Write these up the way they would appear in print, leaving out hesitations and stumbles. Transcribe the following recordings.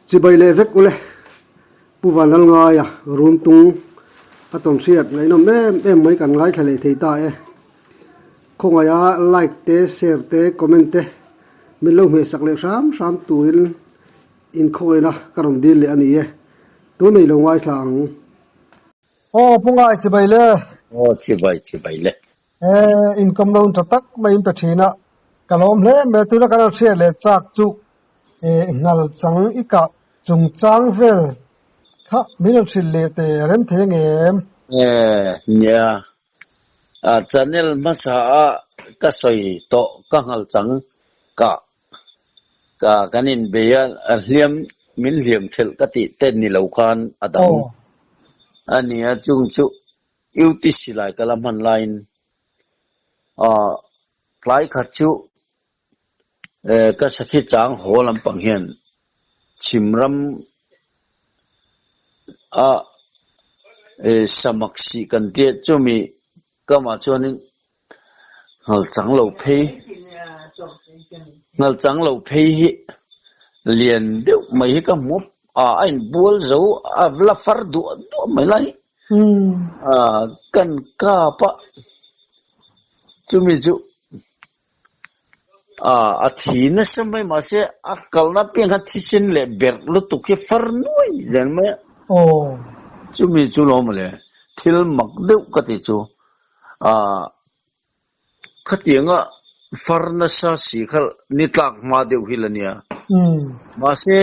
Chibai leh vek ule. Pu Vanlalngaia Runtung a tawn hriat ngaihnawm em em mai kan ngaithla leh thei ta e. Khawngaia like te, share te, comment te min lo hmehsak leh hram hram turin inkhawngaihna ka rawn dil leh a ni e. Tunei lo ngaithla ang. Aw Pu Ngai chibai le. Aw chibai chibai le. E inkawm lo tha tak mai in pe thin a, ka lawm hle mai a, tuna kan rawn hriat leh chak chu e ngal chang i kah chungchang vel kha min rawn hrilh leh teh rem thei ang em? E nia, a channel hmasa a ka sawi tawh ka ngal chang kah ka kan inbei a, a hliam min hliam thelh ka tih te ni lo khan a dang a nia chung chu UTC lai ka la hman laiin tlai khat chu ka sakhi chang haw lampang hian chhim ram a samak sih kan tia chumi kamah chuanin Nghal chang lo phei Nghal chang lo phei hi lian deuh mai hi ka hmu a, a inbual zo a la far duah duah mai lai a kan kap a, chumi chu a a thi nasa mai mahse a kalna piang khan thisen leh berh lutuk hi far nuai zel mai a, chumi chu lo mawle thil mak deuh ka ti chu. Ah, khatianga far nasa si kha ni tlak hma deuh hi la nia. Mahse,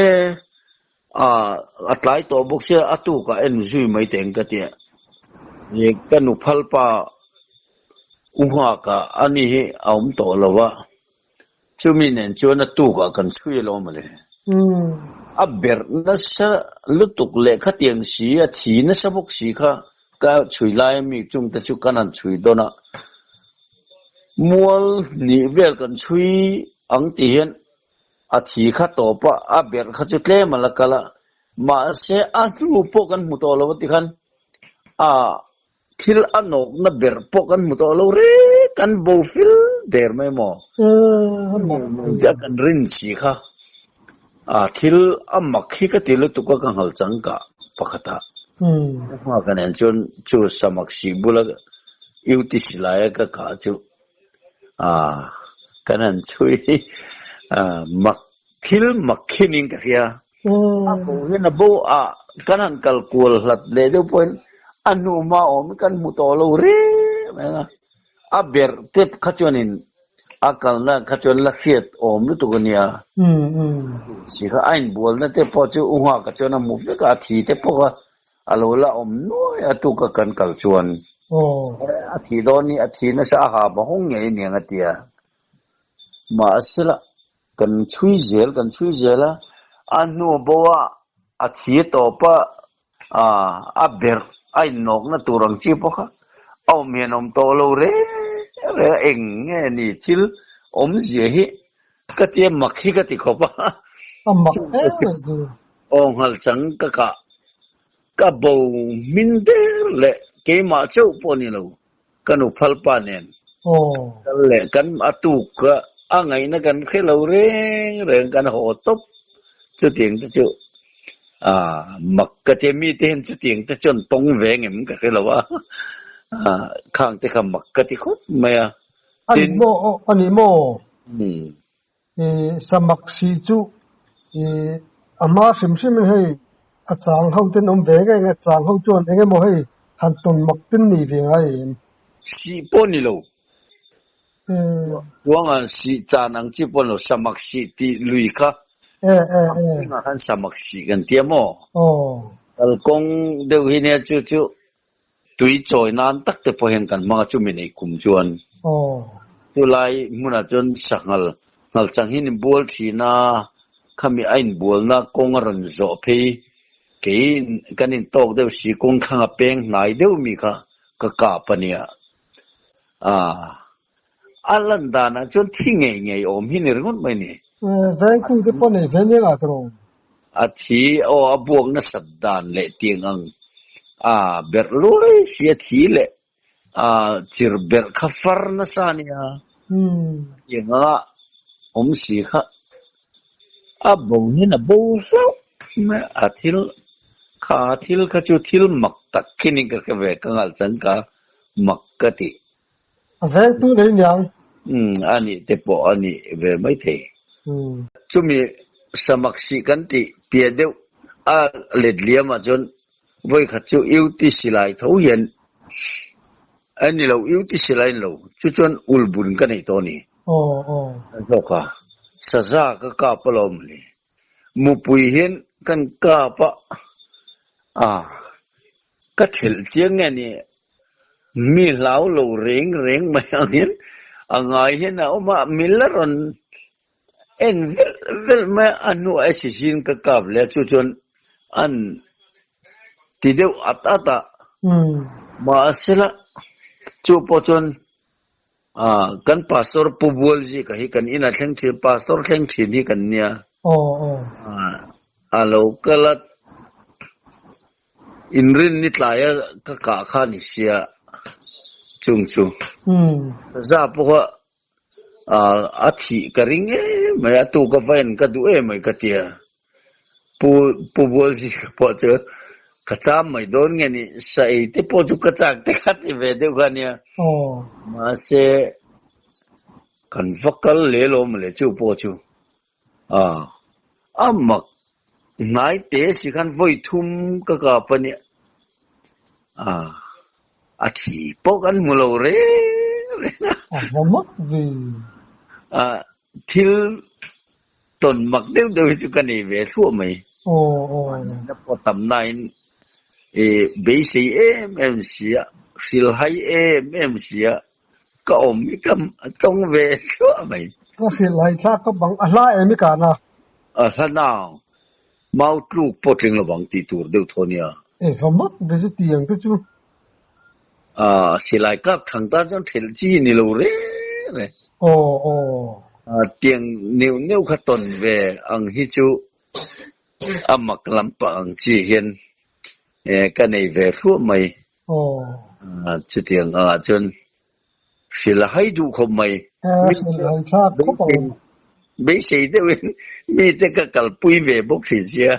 ah, a tlai tawh bawk sia, a tukah en zui mai teh ang ka tia. Ka nu phalpa u nghakah ani hi a awm tawh lo va, chumi nen chuan a tukah kan chhui alawm a le. A berh nasa lutuk leh khatiang si, a thi nasa bawk si kha Ka chhui lai ami chungte chu kan han chhui dawn a, mual hnih vel kan chhui ang tih hian a thi kha tawp a, a berh kha chu tlem a la kal a, mahse a hnu pawh kan hmu tawh lo a tikhan a thil a nawkna berh pawh kan hmu tawh lo rek, kan bo fil der mai maw? Tia kan rin si kha A thil a mak hi ka ti lutuk a ka nghal chang ka pakhat a. Ka hma ka nen chuan chu samak sih bula UTC laia ka kah chu a kan han chhui a mak thil mak hi ning ka hria. A bo hian a bo a kan han kal kual hlat leh deuh pawhin a hnu hma awm hi kan hmu tawh lo reng reng a. A berh tep kha chuanin a kalna kha chuan la hriat awm lutuk a nia. Si kha a inbualna te pawh chu u nghaka chuan a hmu vek a, a thi te pawh kha a lo la awm nuai a tuka kan kal chuan. A thi dawn hi a thi nasa a ha bahawng ngei aniang a tia. Mahsela kan chhui zel kan chhui zel a, a hnu bo a a thi tawp a A, a berh a innawkna tur ang chi pawh kha a awm hian awm tawh lo reng reng a, eng nge ni thil awmzia hi ka tia mak hi ka ti khawp a. A mak em mai chu. Aw nghal chang ka kah ka bo hmin der leh keimah chauh pawh ni lo ka nu phalpa nen kal leh kan a tuk a, a ngaihna kan hre lo reng reng kan haw tawp chutiang te chu ah mak ka tia mi te hian chutiang te chuan tawng ve ngem ka hre lo a ah khang te kha mak ka ti khawp mai a A ni maw aw a ni maw i samak si chu i a hma hrim hrim in hei a chang ho ten awm ve ngei a chang ho chuan eng emaw hei han tawn mak ten nei ve ngai em. Sih pawh ni lo. Tuangah sih chan ang chi pawh ni lo samak sih tih lui kha a hmingah khan samak sih kan tia maw? Kalkawng deuh hi nia chu chu Tui chawi nan tak te pawh hian kan hmang a, chumi neih kum chuan chulai hmunah chuan sanghal nghal chang hi an inbual thin a, khami a inbualna kawng a rawn zawh phei kei kan intawk deuh si kawng thlanga peng hnai deuh mi kha ka kap a nia. A lan danah chuan thi ngei ngei awm hi ni ringawt mai ni. Vengtu te pawh nei ve nia ngah tawh. A thi aw a buak nasat dan leh tiang ang a berh luai si a thi leh a chir berh kha far nasa a nia. Tiang anga awm si kha a bo hian a bo hlauh. Mai a thil kha thil kha chu thil mak tak khi ni ka hre ve ka ngalh chang ka mak ka ti. A vengtu nei niang. Umm a nih te pawh a nih ve maithei. Chumi samak sih kan tih piah deuh a let liam ah chuan vawikhat chu UT silai tho hian a ni lo UT silai a ni lo chu chuan ulbun ka nei tawh a ni. Zawk a saza ka kap alawm le. Mupui hian kan kap a, a ka thelh chiang nge ni mi hlau lo reng reng mai ang hian a ngai hian a awm a, mi la rawn en velh velh mai a, a hnuah e sisiin ka kap leh a chu chuan an ti deuh at at a, mahsela chu pawh chuan Ah, kan Pastor Pu Bualzika hi kan inah thleng thin, Pastor thleng thin hi kan nia. Ah, a lo kal a, inrin ni tlaia ka kah kha ni sia chung chu. Za pawh a, ah, a thih ka ring em mai, a tuk a va en ka duh em mai ka tia. Pu Pu Bualzika pawh chu ka cham mai dawn nge ni, sa ei te pawh chu ka chak te kha ti ve deuh kha nia. Mahse kan va kal leh lo mawle chu pawh chu a a mak hnai te si khan vawi thum ka kap a nia a a thi pawh kan hmu lo reng reng a. A va mak ve. A Thil tawn mak deuh deuh hi chu ka nei ve thluah mai. Mahni pawh tam nain i beisei em em si a, hrilhhai em em si a, ka awm hi ka tawng ve thluah mai. Ka hrilhhai thlak ka bang a hla em i kan a? A hla nang, mau tluk pawh tling lovang tih tur deuh thaw nia. E va mak ve chu tiang te chu. A silai kap thang tan chuan thelh chi ni lo reng reng. Aw aw. A tiang neuh neuh kha tawn ve ang hi chu a mak lampang ang chi hian ka nei ve thluah mai. Aw. Chutiang angah chuan hrilh a hai duh khawp mai. Hrilh hai thlak khawp ang. Beisei deuhin mite ka kalpui ve bawk thin sia.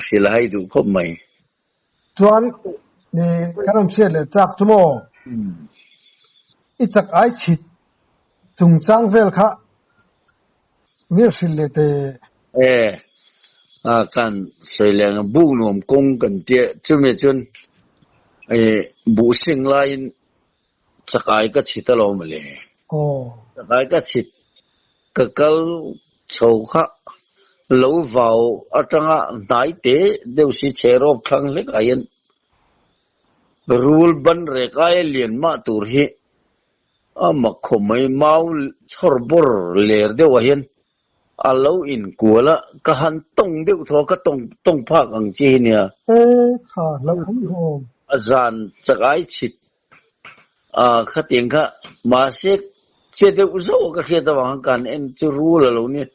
Hrilh a hai duh khawp mai. Chuan kan rawn hriat leh chak chu maw? I chak ai chhit chungchang vel kha min hrilh leh teh. E, kan sawi leh ang buk nuam kawng kan tia chumi chuan buh sing laiin Chakai ka chhit alawm mawle. Chakai ka chhit ka kal chho kha lo vau atanga hnai te deuh si chhe rawp thlang hlek ah hian rul ban rek aia lian mah tur hi a mak khawp mai. Mau chhawr bawr ler deuh ah hian a lo inkual a, ka han tawng deuh thaw a, ka tawng tawng phak ang chi hi nia. E kha hlauhawm hlawm. A zan chakai chhit a khatiang kha mahse che deuh zauh a ka hriat avang khan ka han en chu rul a lo nia,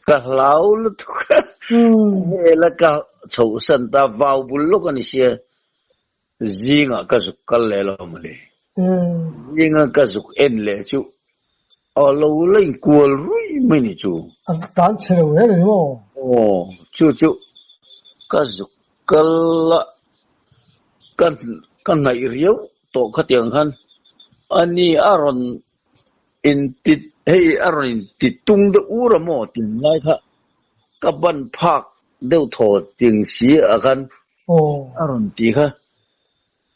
ka hlau lutuk a, hela ka chhohsan ta vau bul lawk a ni sia. Zingah ka zuk kal leh lo mawle. Zinga ka zuk en leh chu a lo la inkual ruih mai ni chu. A tan chhe lo reng reng maw? Aw, chu chu ka zuk kal a, ka ka hnaih riau tawh khatiang khan ani a rawn inti hei a rawn inti tung deuh ur a maw tin lai kha ka ban phak deuh thaw ting si ah khan A rawn ti kha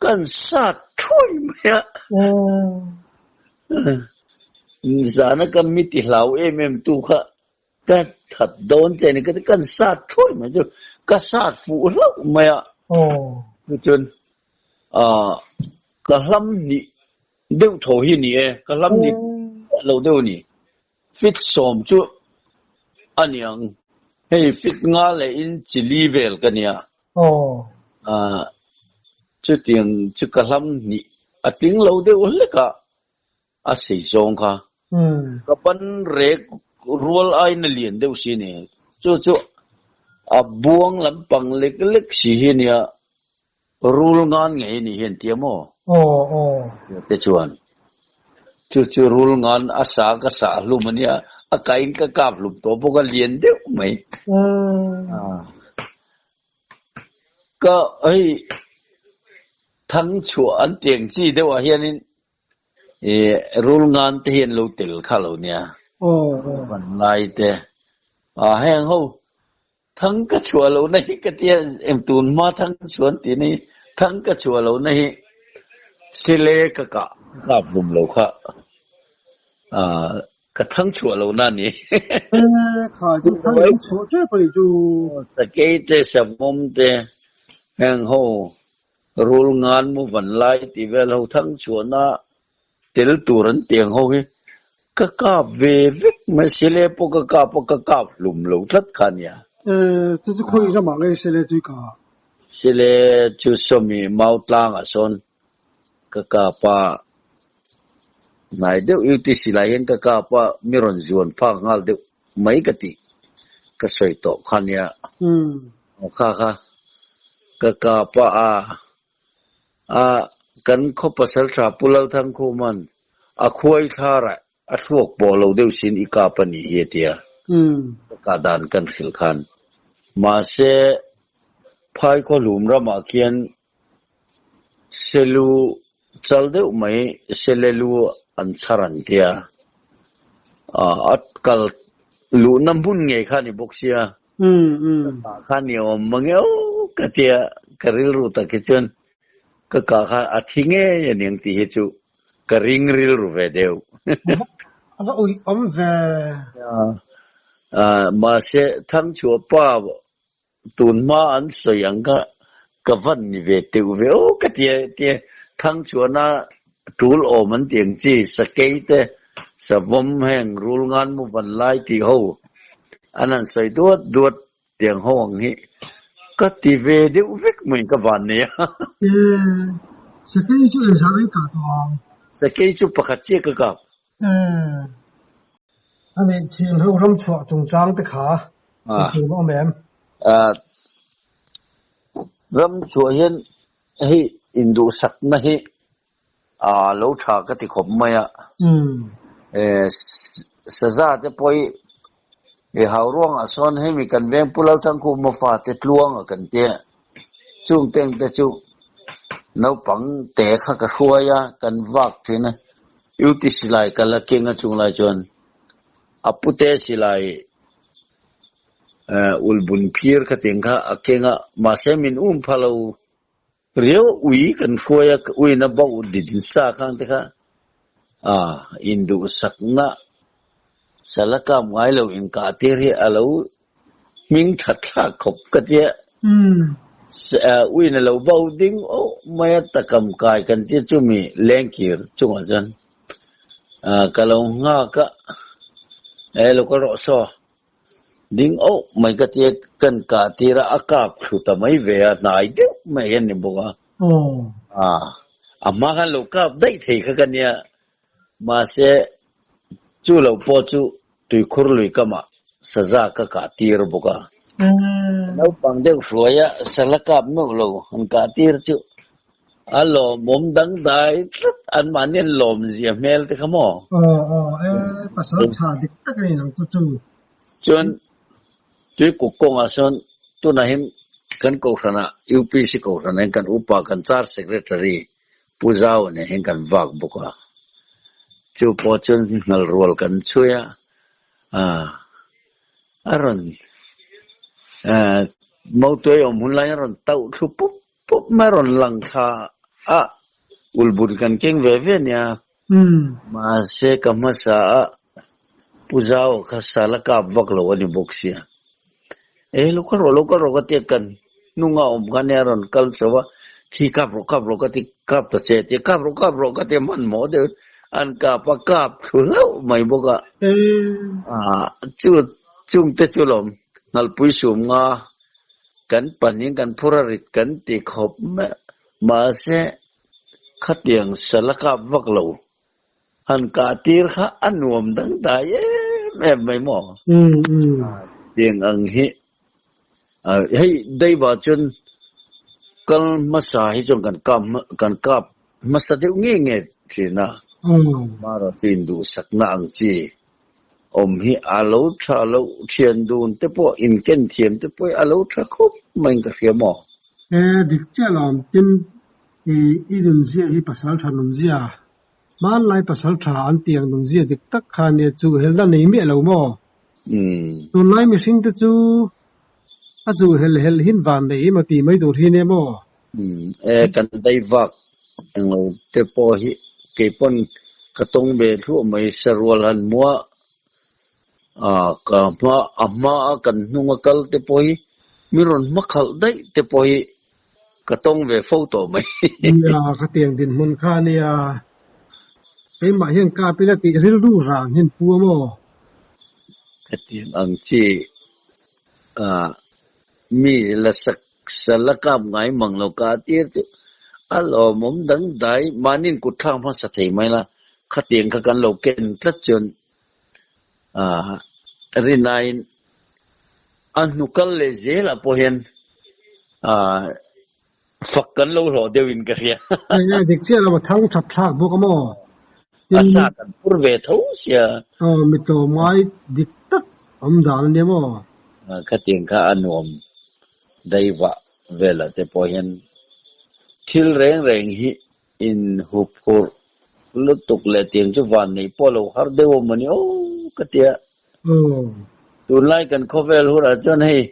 kan sat thuai mai a. Zana ka mi ti hlau em em tu kha ka that dawn che ni ka ti kan sat thuai mai chu ka sat fuh hlauh mai a. Chuan ka hlam hnih deuh tho hi ni e, ka hlam hnih lo deuh a ni. Fit sawm chu a ni ang. Hei fit nga leh in chili vel ka nia. Aah chutiang chu ka hlam hnih a tling lo deuh hlek a, a sei zawng kha. Ka ban rek rual aiin a lian deuh si a ni. Chu chu a buang lampang lek lek si hi a nia. Rul ngan ngei a nih hi an ti a maw? Aw aw. Te chuan chu chu rul ngan a sa ka sah hlum a nia. A kain ka kap hlum tawh bawk a lian deuh mai. Ka hei thang chhuah an tiang chi deuh ah hianin ih rul ngan te hi an lo tel kha lo nia. Van lai te ah heng ho Thang ka chhuah lohna hi ka tia eng tun hma thang chuan tih na hi thang ka chhuah lohna hi sile ka kah kap hlum lo kha ah ka thang chhuah lohna a ni. E kha chu thang in chhuah tep a nih chu. Sakei te savawm te heng ho rul ngan mu van lai tih vel ho thang chhuahna Tel tur an tiang ho hi ka kap ve vek mai sele pawh ka kap a ka kap hlum lo tlat kha nia. E, chu chu khawi ramah nge sele chu i kah? Sele chu sawmi mau tlangah sawn ka kap a, hnai deuh UTC lai hian ka kap a, mi rawn zuan phak nghal deuh mai ka tih ka sawi tawh kha nia. Kha kha ka kap a, A kan khaw pasal tha Pu Lalthangkhuma'n a khuai thlarah a thluak pawh lo deuh sin i kap a nih hi a ti a, ka kah dan kan hrilh khan. Mahse, phai khaw hlum ramah khian selu chal deuh mai selelu an chhar an ti a, a kal luhna hmun ngei kha a ni bawk sia. Ka kah kha ni awm mang e aw ka tia ka rilru tak hi chuan ka kah kha a thi ngei a niang tih hi chu ka ring rilru ve deuh. A va uih awm ve. Mahse Thangchhuah pa tun hma an sawi ang kha ka van ni ve teuh ve aw ka tia tia Thangchhuahna tul awm an tih ang chi sakei te savawm heng rul ngan mu van lai tih ho an han sawi duat duat tiang ho ang hi ka ti ve deuh vek mai ka van nei a. E, sakei chu engzah mai kah tawh ang? Sakei chu pakhat chiah ka kap. E, a neih thian ho ram chhuah chungchang te kha sawi tur a awm em? Ram chhuah hian Hei induhsakna hi a lo tha ka ti khawp mai a. Saza te pawh hi i hau ruangah sawn hemi kan veng Pu Lalthangkhuma fate tluanga kan tia. Chung teng te chu naupang te kha ka hruai a, kan vak thin a. UT silai ka la keng a chunglai chuan a pute silai Ulbun phir kha tiang kha a keng a, mahse min um pha lo riau ui kan hruai a, uiin a bauh din sa khang te kha a induhsakna sala kap ngai lo inkah tir hi a lo hming that thlak khawp ka tia. Uiin a lo bauh ding oh mai a, takam kai kan tia chumi lengkir chungah chuan ka lo nghak a, e lo kal rawh saw. Ding auh mai ka tia kan kah tir a, a kap thlu ta mai ve a, hnai deuh mai hian ni bawk a. A hma khan lo kap daih thei kha ka nia, mahse chu lo pawh chu tuikhur lui kamah saza ka kah tir bawk a. Naupang deuh hruai a, sala kap meuh lo han kah tir chu A lawmawm dangdai tlat anmahni an lawmzia hmel te kha maw? Aw aw e, pasal tha dik tak a ni nang chu chu. Chuan Tuikuk kawngah sawn tunah hian kan kohhranah UPC kohhranah hian kan upa kan char secretary Pu Zau nen hian kan vak bawk a. Chu pawh chuan hngal rual kan chhui a, a rawn Mautuai awm hun laiin a rawn tauh thlu pup Pup mai rawn lang thla a, ulbun kan keng ve ve nia. Mahse ka hmasa a, Pu Zau kha sal a kap vak lo a ni bawk sia. E lo kal rawh, lo kal rawh ka tia kan hnunga awm kha nia rawn kal chho a, khi kap rawh, kap rawh ka ti, kap ta che tia, kap rawh, kap rawh ka tia hmanhmawh deuh an kap a, kap thlu hlauh mai bawk a. Chu chungte chu lawm nghalpui sum nga Kan pahnih kan phur a rit kan ti khawp mai a, mahse khatiang sala kap vak lo han kah tir kha a nuam dangdai em em mai maw? Tiang ang hi hei deiba chuan kal hmasa hi chuan kan kap kan kap hmasa deuh nge nge thin a, marawh chu induhsakna ang chi. Awm hi a lo tha loh thian dun te pawh inken thiam te pawh hi a lo tha khawp maiin ka hria maw? E dik chiah lo awm tin i i nunzia hi pasal tha nunzia hmanlai pasal tha an tih ang nunzia dik tak kha nia chu helna nei miah lo maw? Tunlai mihring te chu a chu hel hel hin van nei emaw tih mai tur hi nia maw? E kan dai vak englo te pawh hi keipawn ka tawng ve thluah mai sarual han hmuah a ka hma a hma a kan hnung a kal te pawh hi min rawn hma khalh daih te pawh hi ka tawng ve fo tawh mai. Nia khatiang dinhmun kha nia keimah hian kap ila tih rilru rang hian pu a maw? Khatiang ang chi ah mi la sak Sal a kap ngai mang lo ka tir chu a lawmawm dangdai mahniin kut thlak hmasa thei mai la, khatiang kha kan lo ken tlat chuan aah rinaiin a hnu kal leh zelah pawh hian aah fak kan lo hlawh deuhin ka hria. Enge dik chiah lo a thang that thlak bawk a maw? A sa kan phur ve tho sia. Aw mi tlawmngai dik tak awm dan a nia maw? Khatiang kha a nuam daivah velah te pawh hian thil reng reng hi in huphurh lutuk leh tiang chu van neih pawh lo har deuh awm a ni aw ka ti a. Tunlai kan khawvel hunah chuan hei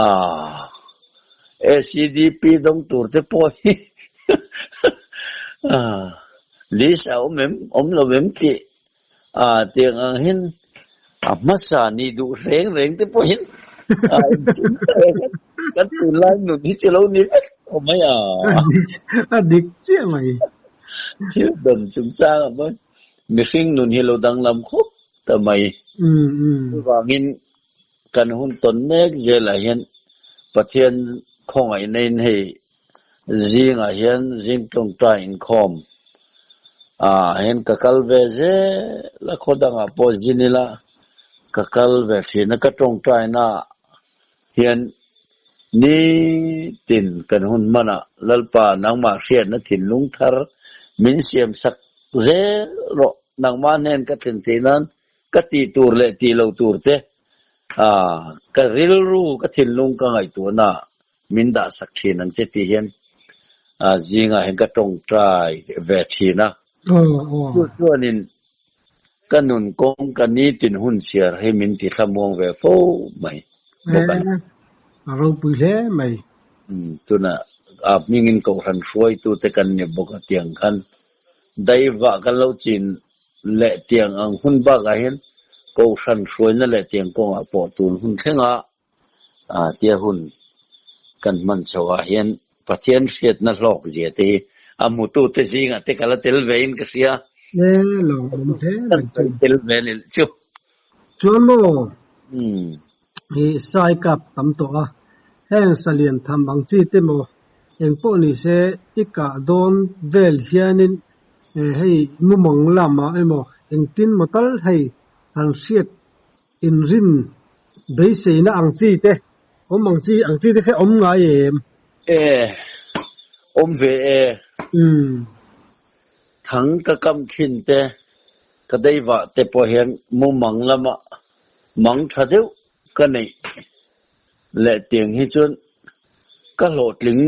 aah ACDP dawng tur te pawh hi aah list a awm em awm lo em tih Ah, tiang ang hian a hmasa nih duh reng reng te pawhin ah engtin kan tunlai nun hi chu lo ni vek tawh mai a. A dik chiah mai. Thil dan chungchang ah pawh mihring nun hi lo danglam khawp ta mai. Chuvangin kan hun tawn mek zelah hian Pathian khawngaihna in hei Zingah hian zing tawngtai inkhawm ah hian ka kal ve zel a, khaw dangah pawh zin ila ka kal ve thin a, ka tawngtaina ah hian nitin kan hun hmanah Lalpa nangmah hriatna thinlung thar min siam sak zel rawh, nangmah hnen ka thlen theih nan ka tih tur leh tih lo tur te Ah, ka rilru, ka thinlung ka ngaihtuahna min dah sak thin ang che tih hian ah zingah hian ka tawngtai ve thin a. Chu chuanin ka nun kawng ka nitin hun chhiar hi min ti thlamuang ve fo mai bawk a ni. A ropui hle mai. Tunah a hmingin Kohhran hruaitute kan ni bawk a tiang khan daivah kan lo chin leh tiang ang hun bakah hian Kohhran hruaina leh tiang kawngah pawh tun hun thlenga tia hun kan hman chhoah hian Pathian hriatna hlawk zia te hi a hmutute zingah te ka la tel ve in ka hria. E lo awm hle mai chu. Tel ve ni chu. Chuan maw? I sai kap tam tawh a, heng salian tham ang chi te maw engpawh ni se i kah dawn vel hianin hei mumang lamah emaw engtin maw tal hei han hriat inrin beiseina ang chi te awm ang chi ang chi te kha awm ngai em? E, awm ve e. Thang ka kam thin te, ka deivah te pawh hian mumang lamah mang tha deuh ka neih leh tiang hi chuan ka hlawhtling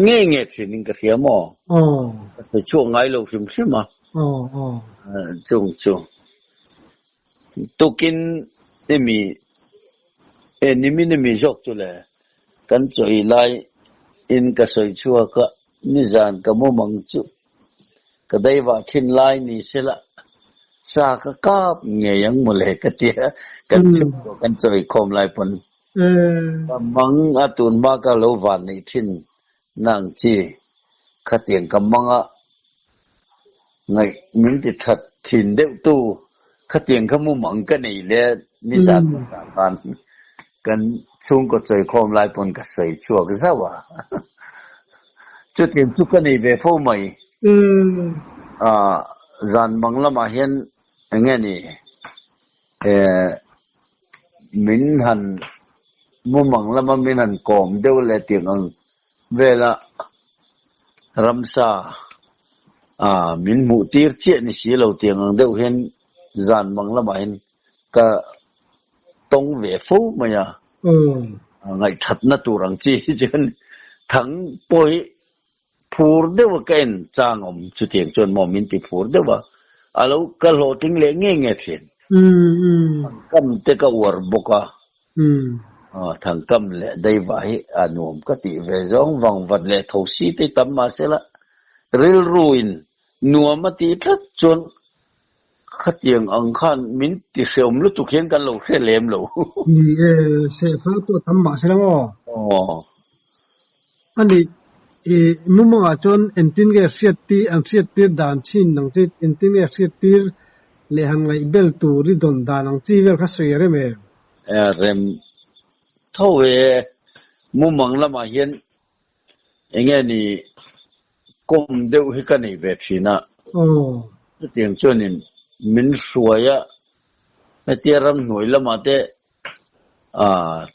nge nge thin in ka hria maw? Ka sawi chhuak ngai lo hrim hrim a, chung chu tukin emi e nimin emi zawk chu le kan chawi lai in ka sawi chhuak a. Nizan ka mumang chu ka daivah thin lai ni sela sa ka kap ngei ang mawle ka ti a, kan chhungkaw kan chawi khawm lai pawn ka mang a tun hma ka lo van neih thin na ang chi khatiang ka mang a ngaih min ti that thin deuh tu khatiang kha mumang ka nei le nizan hmasa khan kan chhungkaw chawi khawm lai pawn ka sawi chhuak zauh a, chutiang chu ka nei ve fo mai. Aah zan bang lamah hian eng nge ni eh min han mumang lama min han kawm deuh leh tiang ang vela ramsa ah min hmuh tir chiah ni si lo tiang ang deuh hian zan bang lamah hian. Ka tawng ve fo mai a, ngaihthatna tur ang chi hi chuan thang pawh hi phur deuh a ka en chang awm chutiang chuan maw min ti phur deuh a, a lo ka hlawhtling leh nge nge thin. Thangkam te ka uar bawk a, thangkam leh daivah hi a nuam ka tih ve zawng vang vat leh tho si te tam mahsela rilru in nuam a tih tlat chuan Khatiang ang khan min ti hreawm lutuk hian kan lo hre lem lo. Ni e, sehfal pawh tam mah se la maw? Aw. A nih, i mumangah chuan engtin nge hriattir an hriattir dan chin ang chi, engtin nge hriattir leh han ngaihbel tur i dawn dan ang chi vel kha sawi a rem em? Rem tho e, mumang lamah hian Enge ni kawm deuh hi ka nei ve thin a. Chutiang chuanin min hruai a, hetia ramhnuai lamah te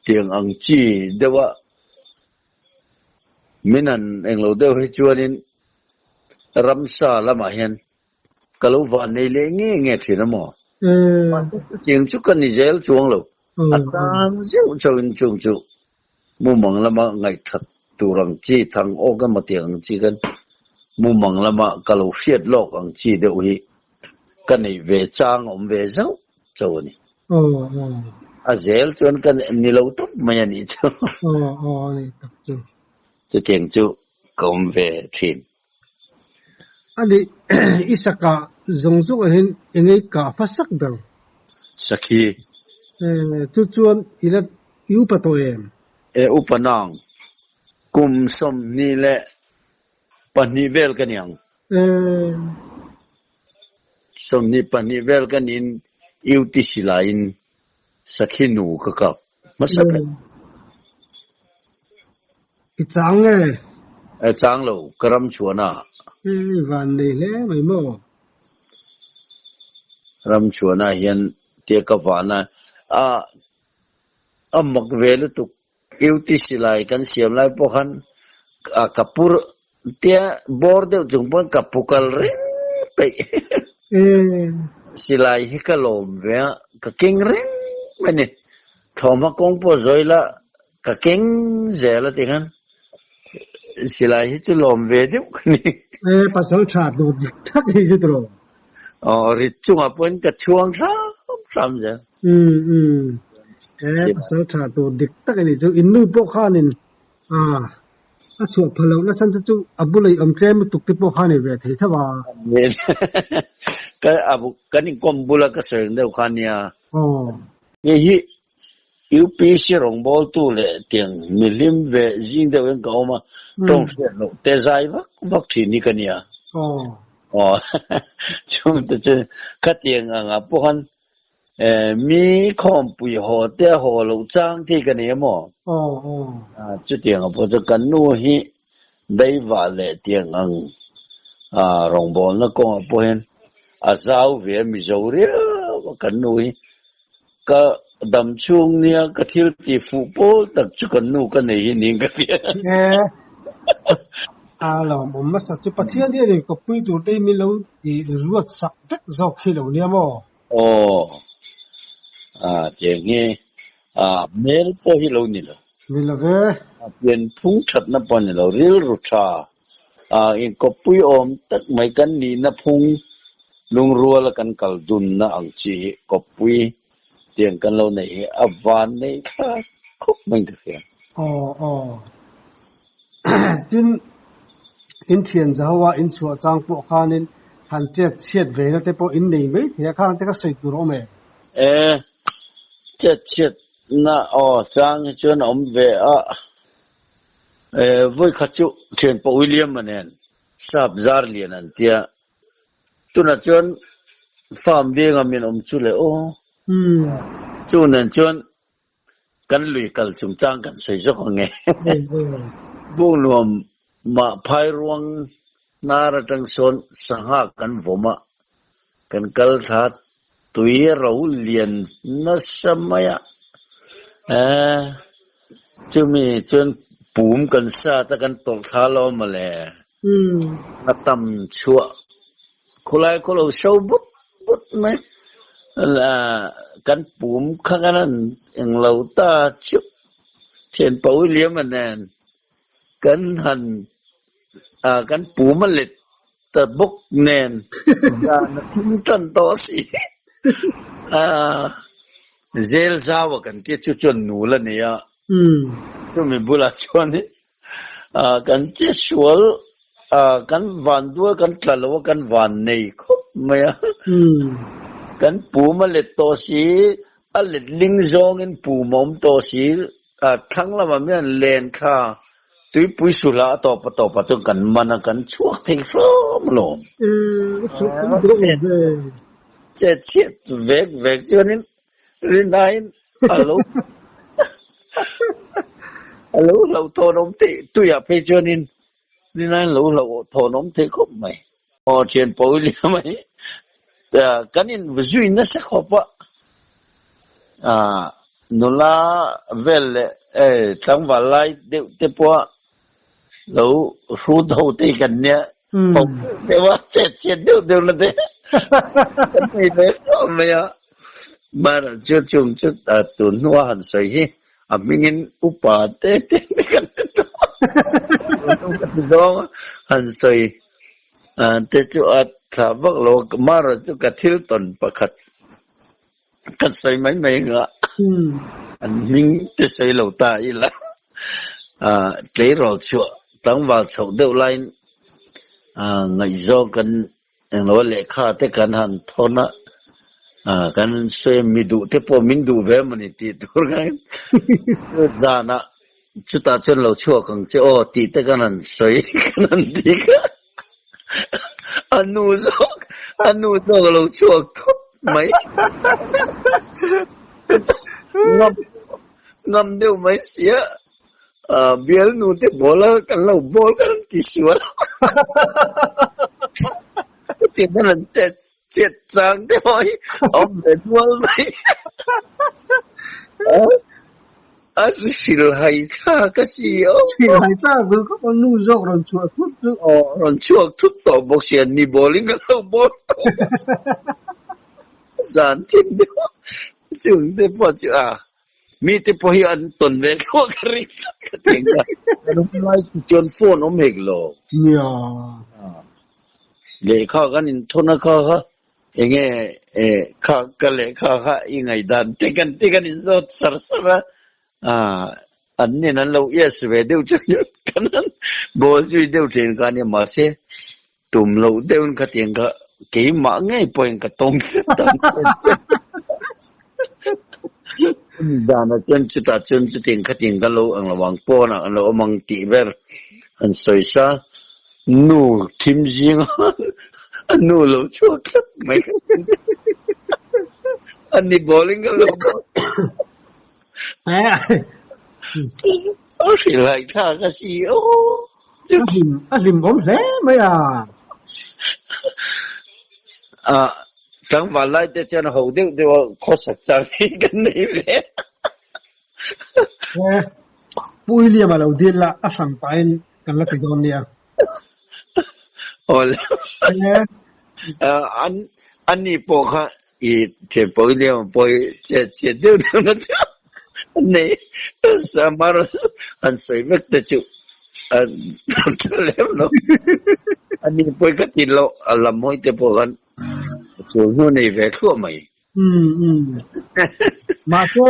tiang ang chi deuh a min han englo deuh hi chuanin ramsa lamah hian ka lo van nei leh nge nge thin a maw? Chutiang chu ka ni zel chuang lo. A tang zeuh chauhin chung chu mumang lama ngaihthat tur ang chi, thang awk emaw tiang ang chi khan mumang lama ka lo hriat lawk ang chi deuh hi ka neih ve chang a awm ve zauh chauh a ni. A zel chuan ka ni lo tawp mai a nih chu. Chutiang chu ka awm ve thin. A nih, i sakah zawng zawng ah hian eng ei kah hmasak ber? Sakhi. Chu chuan i la i upa tawh em? E upa nang, kum 22 vel ka ni ang. 22 vel ka niin UTC laiin Sakhi nu ka kap hmasa ber. I chang nge? E chang lo, ka ram chhuahna. E van nei hle mai maw? Ram chhuahna hian tia ka vahna a a mak ve lutuk. UTC lai kan siam lai pawh khan ka pur tia bawr deuh chung pawn ka pu kal reng peih. Silai hi ka lawm ve a, ka keng reng mai a ni. Thlawhhma kawng pawh zawi la ka keng zel a ti khan silai hi chu lawm ve deuh ka ni. E pasal tha tur dik tak hi chu tiraw? Aw rit chungah pawhin ka chhuang hram hram zel. Umm umm. E pasal tha tur dik tak a ni chu. In nu pawh khanin a a chhuah pha loh nasa chu chu a bula i awm tlem lutuk te pawh kha a ni ve thei tho a. Ka a kan inkawm bula ka sawi ang deuh kha nia. Aw. Hei hi UPC rawngbawltu leh tiang mihlim ve zing deuh in ka awm a, tawng hriat loh te zai vak vak thin hi ka nia. Aw chung te chu khatiang angah pawh khan mi khawmpui haw te haw loh chang te hi ka nei a maw? Chutiang ah pawh chu kan nu hi daivah leh tiang ang rawngbawlna kawngah pawh hian a zau ve a Mizo riau a kan nu hi. Ka dam chhung nia ka thil ti fuh pawl tak chu kan nu ka nei hi niin ka hria. E, a lawmawm hmasa chu Pathian hian in kawppui tur te hi min lo i ruat sak vek zawk khi lo nia maw? Aw, a tiang hi a hmel pawh hi lo ni lo. Ni lo ve. A pianphung thatna pawh ni lo, rilru tha a inkawppui awm tak mai kan nihna phung lungruala kan kal dunna ang chi hi kawppui tiang kan lo neih hi a van nei thlak khawp mai ka hria. Aw aw. Tin, in thian Jehovah in chhuah chang pawh khanin han chet chhiat ve na te pawh in nei mai thei a, khang te kha sawi tur a awm em? E, chet chhiat na aw chang hi chuan a awm ve a. Vawi khat chu thianpa William-a nen sap zar lian an tia, tunah chuan farm venga min awm chu le aw. Chu nen chuan kan lui kal chungchang kan sawi zawk ang e. Bungnuam mah phai ruang hnar atang sawn sangha kan vawm a, kan kal thla tui ro lian nasa mai a, chumi chuan pum kan sat a kan tawlh thla lo mawle, a tam chhuah khawlai khaw lo so but but mai. Kan pum kha kan han englo ta chuh thianpa William-a nen kan han kan pum a let ta bawk nen zan a thim tan tawh si. Zel zau a kan tia chu chuan nul a nei a, chumi bulah chuan kan che sual kan van dual kan tla lo a kan van nei khawp mai a, kan pum a let tawh si, a let ling zawngin pum a awm tawh si, thlang lamah mian len thla Tuipui suhla a tawp a tawp ah chuan kan man a, kan chhuak thei hrawm alawm. Chet chhiat vek vek chuanin rinaiin a lo a lo hlauhthawn awm theih tuiah phei chuanin rinaiin lo hlauhthawn awm thei khawp mai. Aw thian pawi liam mai kan in zui nasa khawp a. Nula vel leh tlangval lai deuh te pawh lo hrut ho te hi kan nia ho deuh a chet chhiat deuh deuh na te kan nei ve hlawm mai a. Mahra chu chung chu tun hnua han sawi hi a hmingin upa te te te kan hre tawh a. Ka ti zawng a han sawi te chu a tha vak lo a mahra chu ka thil tawn pakhat Ka sawi mai mai nga an hming te sawi lo ta ila tleirawl chhuah tlangval chhoh deuh laiin ngaihzawng kan englo lehkha te kan han thawn a, kan sawi a mi duh te pawh min duh ve mawni tih tur khan zanah chutah chuan lo chhuak ang che aw tih te kan han sawi kan han ti kha. A nu zawk a nu zawk a lo chhuak thawt mai. Ngam ngam deuh mai sia bialnu te bawl a kan lo bawl kan ti sual. Hetiang hian an chet chet chang te pawh hi a awm ve nual mai. A hrilhhai thlak a si aw. Hrilhhai thlak duh khawp a nu zawk rawn chhuah thut chu. Aw rawn chhuak thut tawh bawk sia ni bawlin ka lo bawl tawh bawk sia. Zan thin deuh a chung te pawh chu a mi te pawh hi an tawn ve thlawh ka ring tlat ka ti ang a. Kan hun lai chu chuan phone awm hek lo. Nia. Lehkha kan inthawn a kha kha Enge kha ka lehkha kha i ngaihdan te kan ti kan inzawt sar sar a, an nen an lo yes ve deuh chu kan han bawl zui deuh thin kha ania mahse tum loh deuhin khatiang kha keimah ngei pawhin ka tawng tlat ang Zana chuan chutah chuan chutiang khatiang ka lo ang lo ang pawnah an lo awm ang tih ber an sawi sa nu thim zinga a nu lo chhuak tlat mai kha a ni bawlin ka lo bawl a hrilhhai thlak a si aw A hlim awm hle mai a. A tlangval lai te chuan ho deuh deuh a khawsak chang hi kan nei ve. E, Pu William a lo dil la, a hran pahin kan la ti dawn nia. Awle. E. An an ni pawh kha i thianpa William pawh hi chet chhiat deuh deuh na chu an nei. Samar an sawi vek te chu an tha lem lo. An ni pawh hi ka ti loh a lam hawi te pawh khan chhung hnu nei ve thluah mai. Umm umm. Mahse,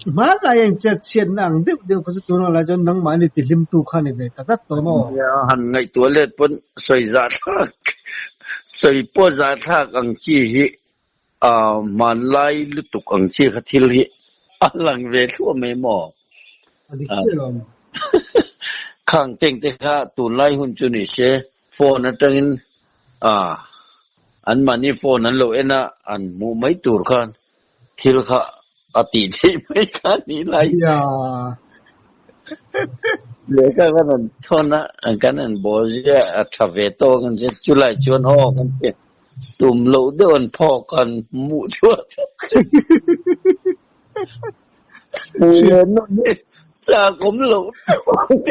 hmanlai a inchet chhiatna ang deuh deuh kha chu tunah lai chuan nangmahni tihlimtu kha a ni ve ta tlat tawh maw? Nia, han ngaihtuah let pawn sawi zahthlak, sawi pawh zahthlak ang chi hi hmanlai lutuk ang chi kha thil hi a lang ve thluah mai maw? A dik chiah lo. Khang teng te kha tunlai hun chu ni se phone atangin An mahni phone an lo en a, an hmuh mai tur khan thil kha a tih theih mai kha a nih lai. Lehkha kan rawn thawn a, kan han bawl zia a tha ve tawk an che, chulai chuan aw kan ti tum loh deuh an phawk an hmuh chhuah thut thut. Hmuh leh nawn hi chak awm loh deuh ang.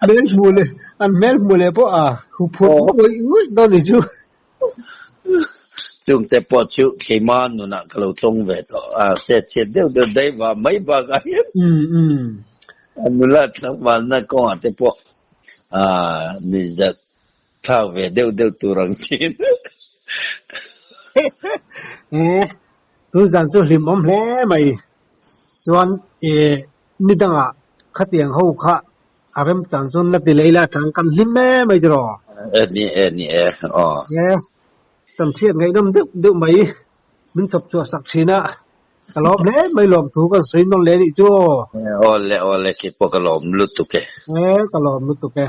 Hmel hmuh leh an hmel hmuh leh pawh a huphurh ngawih ngawih dawn ni chu. Chungte pawh chu keima nunah ka lo tawng ve tawh a, chet chhiat deuh deuh daih vah mai bakah hian a nula tlangvalna kawngah te pawh nuihzat thlak ve deuh deuh tur ang chin. Tun zan chu hlimawm hle mai. Chuan ni dangah khatiang ho kha A rem chang chuan la ti leh ila chang kan hlim em mai tiraw? E ni e ni e aw. E, kan hriat ngaihnawm deuh deuh mai min chawp chhuah sak thin a, ka lawm hle mai lawm thu kan sawi nawn leh nih chu aw. E aw le aw le keipawh ka lawm lutuk e. E ka lawm lutuk e.